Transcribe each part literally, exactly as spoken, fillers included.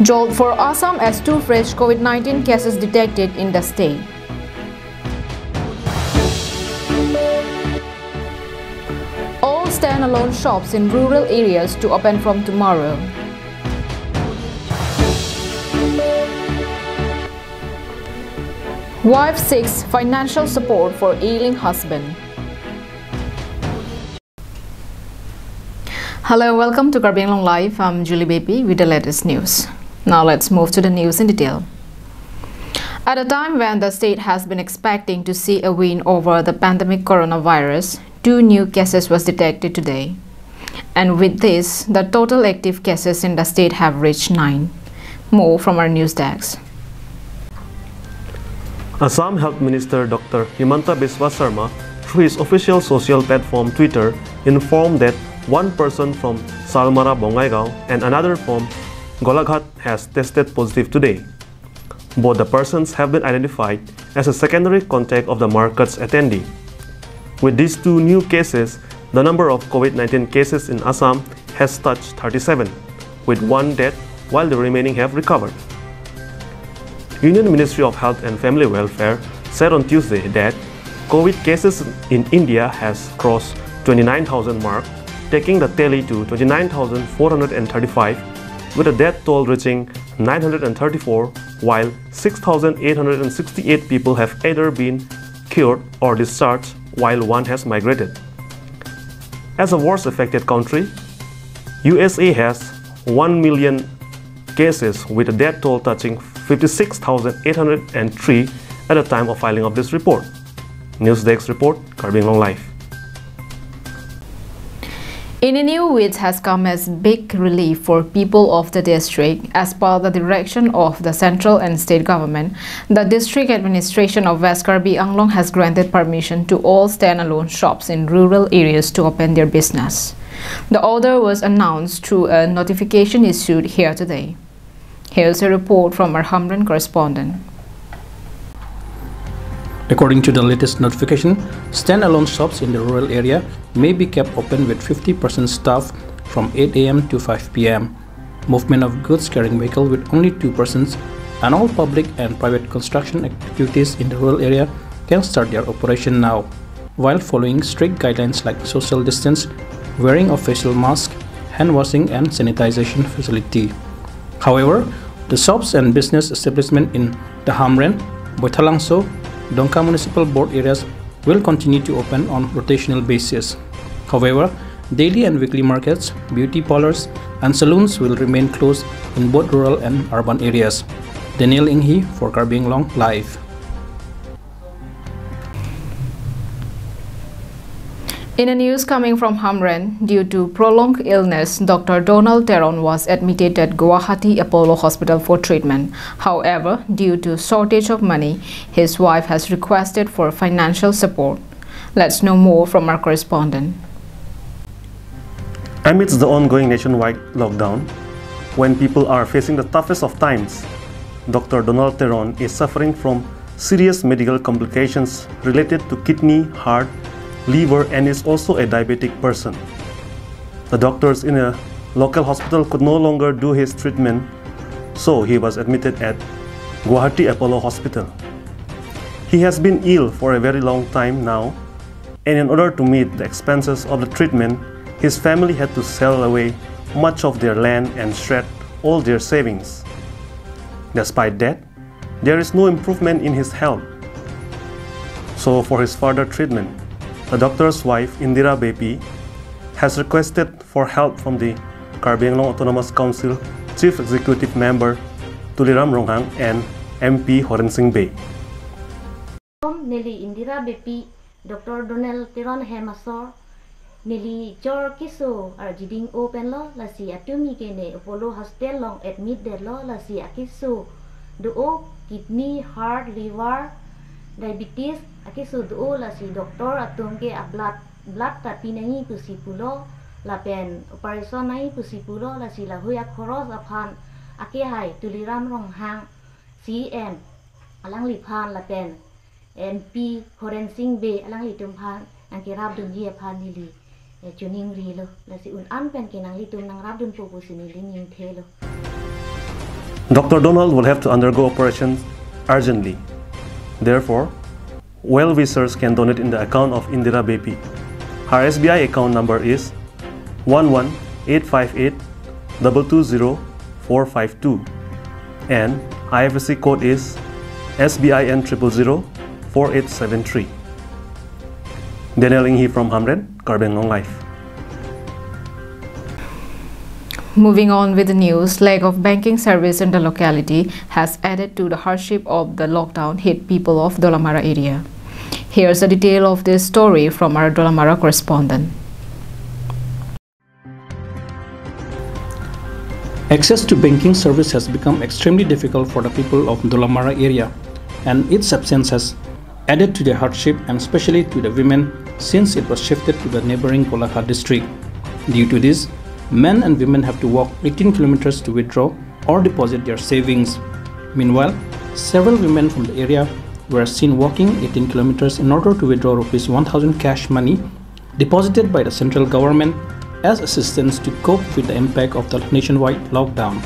Jolt for Assam as two fresh COVID nineteen cases detected in the state. All standalone shops in rural areas to open from tomorrow. Wife seeks financial support for ailing husband. Hello, welcome to Karbi Anglong Live. I'm Julie Beypi with the latest news. Now let's move to the news in detail. At a time when the state has been expecting to see a win over the pandemic coronavirus, two new cases was detected today. And with this, the total active cases in the state have reached nine. More from our news desk. Assam Health Minister Doctor Himanta Biswa Sarma, through his official social platform Twitter, informed that one person from Salmara Bongaigaon and another from Golaghat has tested positive today. Both the persons have been identified as a secondary contact of the market's attendee. With these two new cases, the number of COVID nineteen cases in Assam has touched thirty-seven, with one death, while the remaining have recovered. Union Ministry of Health and Family Welfare said on Tuesday that COVID cases in India has crossed twenty-nine thousand mark, taking the tally to twenty-nine thousand four hundred and thirty-five, with the death toll reaching nine hundred and thirty-four, while six thousand eight hundred and sixty-eight people have either been cured or discharged, while one has migrated. As a worst affected country, U S A has one million cases, with a death toll touching fifty-six thousand eight hundred and three at the time of filing of this report. News Desk Report, Karbi Anglong Live. In a news which has come as big relief for people of the district, as per the direction of the central and state government, the district administration of West Karbi Anglong has granted permission to all standalone shops in rural areas to open their business. The order was announced through a notification issued here today. Here's a report from our Hamren correspondent. According to the latest notification, standalone shops in the rural area may be kept open with fifty percent staff from eight a m to five p m. Movement of goods carrying vehicle with only two persons and all public and private construction activities in the rural area can start their operation now, while following strict guidelines like social distance, wearing of facial mask, hand washing and sanitization facility. However, the shops and business establishment in the Hamren, Boithalangso, Dongka Municipal Board areas will continue to open on rotational basis. However, daily and weekly markets, beauty parlors, and saloons will remain closed in both rural and urban areas. Daniel Inghi for Karbi Anglong Live. In a news coming from Hamren, due to prolonged illness, Doctor Donald Teron was admitted at Guwahati Apollo Hospital for treatment. However, due to shortage of money, his wife has requested for financial support. Let's know more from our correspondent. Amidst the ongoing nationwide lockdown, when people are facing the toughest of times, Doctor Donald Teron is suffering from serious medical complications related to kidney, heart, liver, and is also a diabetic person. The doctors in a local hospital could no longer do his treatment, so he was admitted at Guwahati Apollo Hospital. He has been ill for a very long time now, and in order to meet the expenses of the treatment, his family had to sell away much of their land and shred all their savings. Despite that, there is no improvement in his health. So, for his further treatment, the doctor's wife, Indira Beypi, has requested for help from the Karbi Anglong Autonomous Council Chief Executive Member Tuliram Ronghang and M P Horen Sing Bey. Neli Indira Beypi, Doctor Donald Teron hem asor, neli chor keso arjiding o penlo, lasi atumi ke ne Apollo Hospital along admit detlo, lasi akeso do-o, kidney, heart, liver, diabetes, akeso do-o, lasi doctor atum ke a blood, blood ta pinangji pusi pulo, lapen operation nangji pusi pulo, lasi lahui akhoros aphan akehai Tuliram Ronghang C M alangliphan lapen M P Horen Sing Bey alanglitum aphan nangkerapdunji aphan neli, eh, choningrilo. Lasi un-an pen ke nanglitum nangrapdunpo pusi neli ningthelo. Doctor Donald will have to undergo operation urgently. Therefore, well-wishers can donate in the account of Indira Beypi. Her S B I account number is one one eight five eight two two zero four five two and I F S C code is S B I N triple zero four eight seven three. Daniel Inghi from Hamren, Karbi Anglong Live. Moving on with the news, lack of banking service in the locality has added to the hardship of the lockdown hit people of Dolamara area. Here's a detail of this story from our Dolamara correspondent. Access to banking service has become extremely difficult for the people of Dolamara area, and its absence has added to the hardship and especially to the women since it was shifted to the neighboring Golaghat district. Due to this, men and women have to walk eighteen kilometers to withdraw or deposit their savings. Meanwhile, several women from the area were seen walking eighteen kilometers in order to withdraw rupees one thousand cash money deposited by the central government as assistance to cope with the impact of the nationwide lockdown.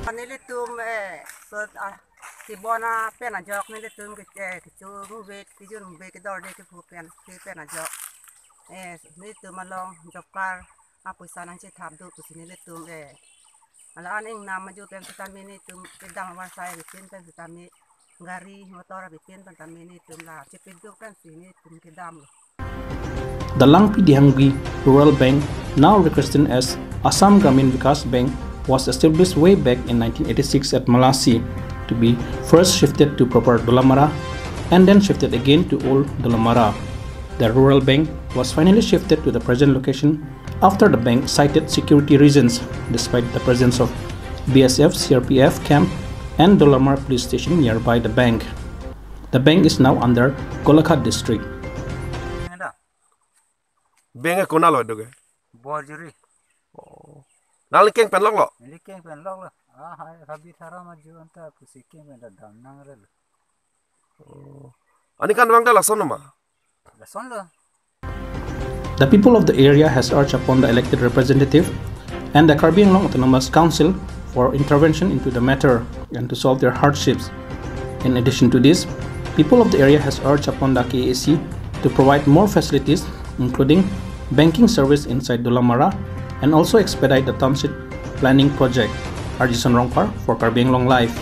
Nelitum, eh, so, ah, si bona pen ajok nelitum ke, eh, kecho rubek, kecho rubek, kedor de ke phu pen, ke pen ajok. Eh, nelitum along job card apoisa nangchethap do pusi nelitum, eh, ala aning nam maju pen setame nelitum kedam avarsai bitin pen setame gari motor bitin pen tame nelitum la chepeduk pensi nelitum kedamlo. The Langpi Dihangbi Rural Bank, now rechristened as Assam Gramin Vikas Bank, was established way back in nineteen eighty-six at Malasi to be first shifted to proper Dolamara and then shifted again to old Dolamara. The rural bank was finally shifted to the present location after the bank cited security reasons, despite the presence of B S F, C R P F camp and Dolamara police station nearby the bank. The bank is now under Golaghat district. Bank ke konat lo do ke? Borjuri. Oh. Nangli keng pen lok lo? Neli keng pen lok lo. Ah, hai, habit haram aju anta pusi keng pen dam nangrelo. Oh. Ani kan bang da lason ma? Lason lo. The people of the area has urged upon the elected representative and the Karbi Anglong Autonomous Council for intervention into the matter and to solve their hardships. In addition to this, people of the area has urged upon the K A A C to provide more facilities, including banking service inside Dolamara, and also expedite the township planning project. Arjison Rongphar for Karbi Anglong Live.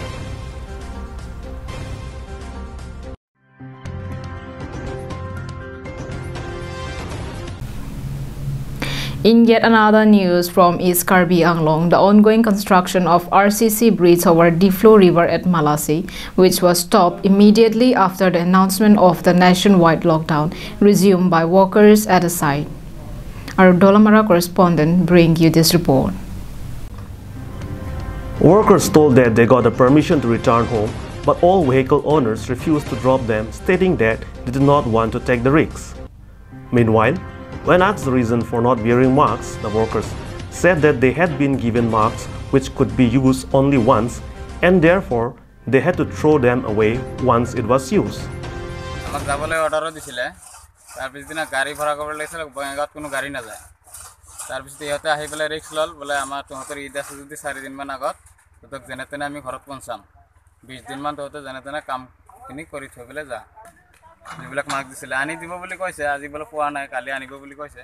In yet another news from East Karbi Anglong, the ongoing construction of R C C bridge over Diphu River at Malasi, which was stopped immediately after the announcement of the nationwide lockdown, resumed by workers at the site. Our Dolamara correspondent bring you this report. Workers told that they got a permission to return home, but all vehicle owners refused to drop them, stating that they did not want to take the risks. Meanwhile, when asked the reason for not wearing masks, the workers said that they had been given masks which could be used only once, and therefore they had to throw them away once it was used. আমাক যাবলৈ অৰ্ডাৰো দিছিলে। তাৰ পিছদিনা গাড়ী ভাড়া কৰিব লাগিছিলে, বঙাইগাঁৱত কোনো গাড়ী নাযায়। তাৰপিছত ইহঁতে আহি পেলাই ৰিস্ক ল'ল, বোলে, "আমাৰ তহঁতৰ ঈদ আছে যদি চাৰিদিনমান আগত, তহঁতক যেনে তেনে আমি ঘৰত পহুচাম, বিছ দিনমান তহঁতে যেনে তেনে কামখিনি কৰি থৈ পেলাই যা।" যিবিলাক মাস্ক দিছিলে, আনি দিব বুলি কৈছে, আজি বোলে পোৱা নাই, কালি আনিব বুলি কৈছে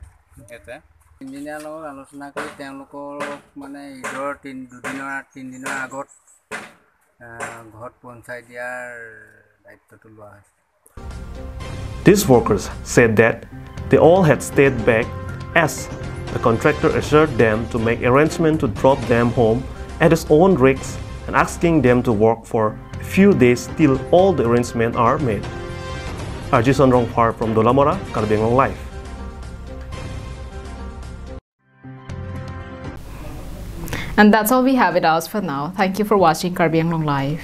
সিহঁতে। ইঞ্জিনিয়াৰ লগত আলোচনা কৰি তেওঁলোকক মানে ঈদৰ তিন, দুদিনৰ, তিনিদিনৰ আগত, আহ, ঘৰত পহুচাই দিয়াৰ দায়িত্বটো লোৱা হৈছে। These workers said that they all had stayed back as the contractor assured them to make arrangement to drop them home at his own risk and asking them to work for a few days till all the arrangements are made. Arjison Rongphar from Dolamara, Karbi Anglong Live. And that's all we have with us for now. Thank you for watching Karbi Anglong Live.